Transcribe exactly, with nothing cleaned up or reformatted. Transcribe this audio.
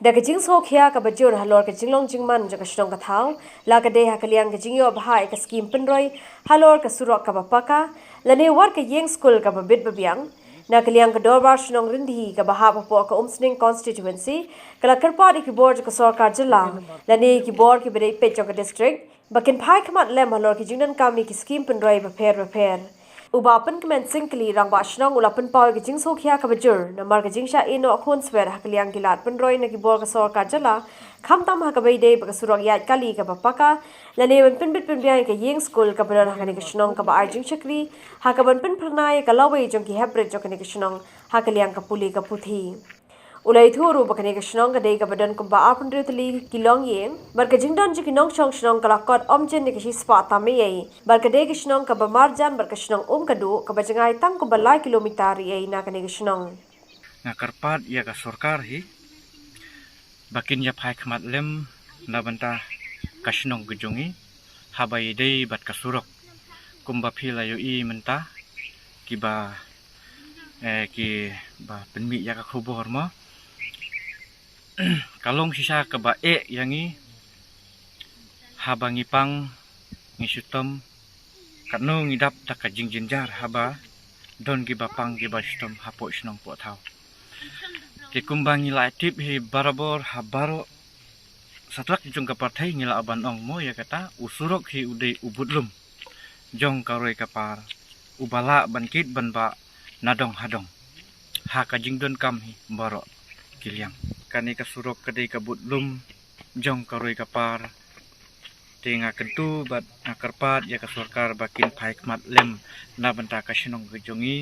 Da ka jingsngewkhia kaba jur halor ka jinglong jingman jong ka shnong ka thaw, la ka dei ha ka liang ka jingïoh bha ïa ka skim pynroi halor ka surok kaba paka, lane wat ka ïing skul kaba bit ba biang. Na ka liang ka Dorbar Shnong Ryndhi kaba hap hapoh ka Umsning Constituency, ka la kyrpad ïa ki bor jong ka sorkar jylla, lane ïa ki bor kiba dei peit jong ka district, ba kin phai khmat lem halor ki jingdonkam ïa ki skim pynroi bapher bapher. U Bah Pynkmen Sing Kli, Rangbah Shnong, u la pynpaw ïa ka jingsngewkhia kaba jur namar ka jingshah ïehnoh khun swer ha ka liang ki lad pynroi na ki bor ka sorkar jylla, khamtam ha kaba ïadei bad ka surok ïaid kali kaba paka, lane ban pynbit pynbiang ïa ka ïing skul kaba don ha kane ka shnong kaba ai jingshakri ha kaban pynphyrnai ïa ka lawei jong ki heprit jong kane ka shnong ha ka liang ka pule ka puthi. U la ïathuh ruh ba kane ka shnong ka dei kaba don kumba arphew hynriew tylli ki longïing, bad ka jingdon jong ki nongshong shnong ka la kot ym jin ïa ka shispah tam eiei, bad ka dei ka shnong kaba marjan bad ka shnong Umkadooh kaba jngai tang kumba lai kilometer eiei na kane ka shnong. Nga kyrpad ïa ka sorkar hi ba kin ïa phai khmat lem na bynta ka shnong ka jong ngi haba ïadei bad ka surok, kumba phi la ïohi mynta kiba, eh, kiba pynmih ïa ka khubor mo. Ka long shisha kaba eh ïa ngi haba ngi pang, ngi shitom, katno ngi dap da ka jingjynjar haba don kiba pang kiba shitom hapoh shnong poh thaw. Te kumba ngi la tip hi barabor ha baroh satlak jong ka pyrthei ngi lah ban ong mo ïa kata, u surok hi u dei u budlum jong ka roi ka par uba lah ban kit ban bah nadong hadong ha ka jingdonkam hi baroh ki liang. Kane ka surok ka dei ka budlum jong ka roi ka par. Te nga kyntu bad nga kyrpad ïa ka sorkar ba kin phai khmat lem na bynta ka shnong ka jong ngi.